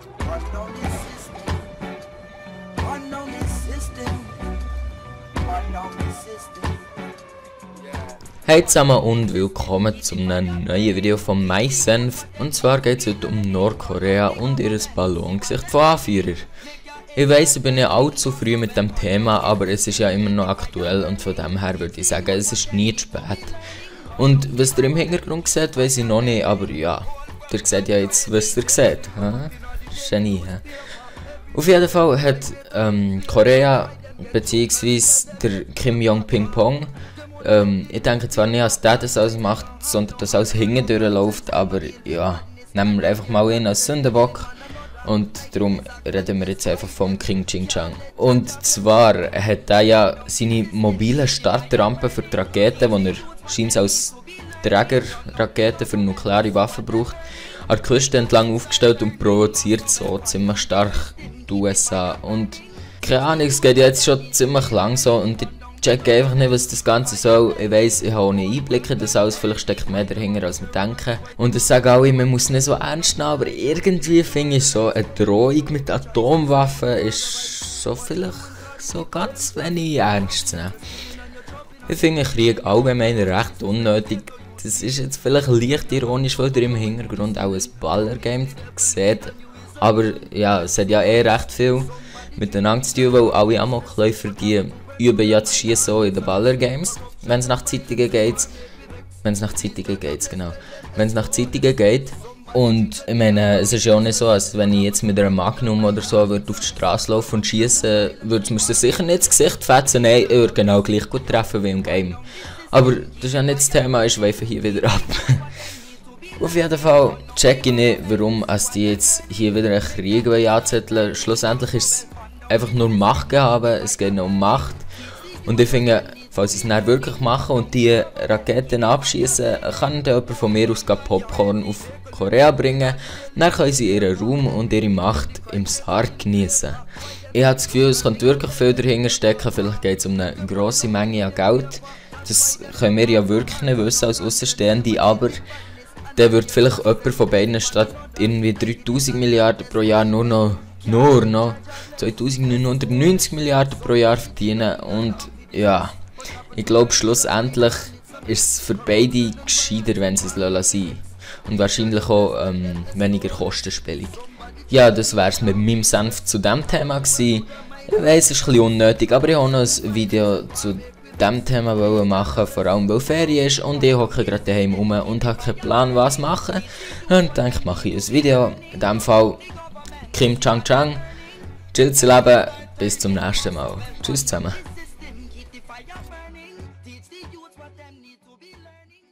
Unknown system. Unknown system. Unknown system. Hey zusammen und willkommen zu einem neuen Video von MySenf. Und zwar geht es heute um Nordkorea und ihr Ballongesicht von Anführer. Ich weiss, ich bin ja allzu früh mit dem Thema, aber es ist ja immer noch aktuell und von dem her würde ich sagen, es ist nie zu spät. Und was ihr im Hintergrund seht, weiss ich noch nicht, aber ja, ihr seht ja jetzt, was ihr seht. Genie, he? Auf jeden Fall hat Korea bzw. der Kim Jong-Ping-Pong, ich denke zwar nicht, dass der das alles macht, sondern dass alles hinten durchläuft, aber ja, nehmen wir einfach mal ihn als Sündenbock. Und darum reden wir jetzt einfach vom King Ching Chang. Und zwar hat er ja seine mobile Startrampe für die Raketen, die er scheint als Trägerraketen für nukleare Waffen braucht, an der Küste entlang aufgestellt und provoziert so ziemlich stark die USA. Und keine Ahnung, es geht ja jetzt schon ziemlich lang so und ich check einfach nicht, was das Ganze soll. Ich weiss, ich habe auch nicht Einblicke, das alles, vielleicht steckt mehr dahinter, als wir denken. Und es sagen alle, man muss nicht so ernst nehmen, aber irgendwie finde ich so, eine Drohung mit Atomwaffen ist so vielleicht so ganz wenig ernst zu nehmen. Ich finde Krieg allgemein recht unnötig. Das ist jetzt vielleicht leicht ironisch, weil ihr im Hintergrund auch ein Ballergame seht. Aber ja, es hat ja recht viel miteinander zu tun, weil alle Amokläufer, die üben ja das Schießen auch in den Ballergames, wenn es nach Zeitungen geht. Wenn es nach Zeitungen geht. Und ich meine, es ist ja auch nicht so, als wenn ich jetzt mit einer Magnum oder so auf die Straße laufen und schießen, würde mir das sicher nicht ins Gesicht fetzen. Nein, ich würde genau gleich gut treffen wie im Game. Aber das ist ja nicht das Thema, ich schweife hier wieder ab. Auf jeden Fall check ich nicht, warum die jetzt hier wieder einen Krieg anzetteln. Schlussendlich ist es einfach nur Machtgehabe, es geht nur um Macht. Und ich finde, falls sie es dann wirklich machen und die Raketen abschießen, kann dann jemand von mir aus Popcorn auf Korea bringen. Dann können sie ihren Ruhm und ihre Macht im Sarg genießen. Ich habe das Gefühl, es könnte wirklich viel dahinter stecken. Vielleicht geht es um eine grosse Menge an Geld. Das können wir ja wirklich nicht wissen als Außenstehende, aber dann wird vielleicht jemand von beiden statt irgendwie 3000 Milliarden pro Jahr nur noch 2990 Milliarden pro Jahr verdienen. Und ja, ich glaube schlussendlich ist es für beide gescheiter, wenn sie es lassen. Und wahrscheinlich auch weniger kostenspielig. Ja, das wär's mit meinem Senf zu diesem Thema gewesen. Ich weiss, es ist ein bisschen unnötig, aber ich wollte noch ein Video zu diesem Thema machen, vor allem weil Ferien ist und ich hocke gerade daheim rum und habe keinen Plan, was machen. Und denke, mache ich ein Video. In diesem Fall Kim Chang Chang. Chill's Leben, bis zum nächsten Mal. Tschüss zusammen. Keep the fire burning. Teach the youth what them need to be learning.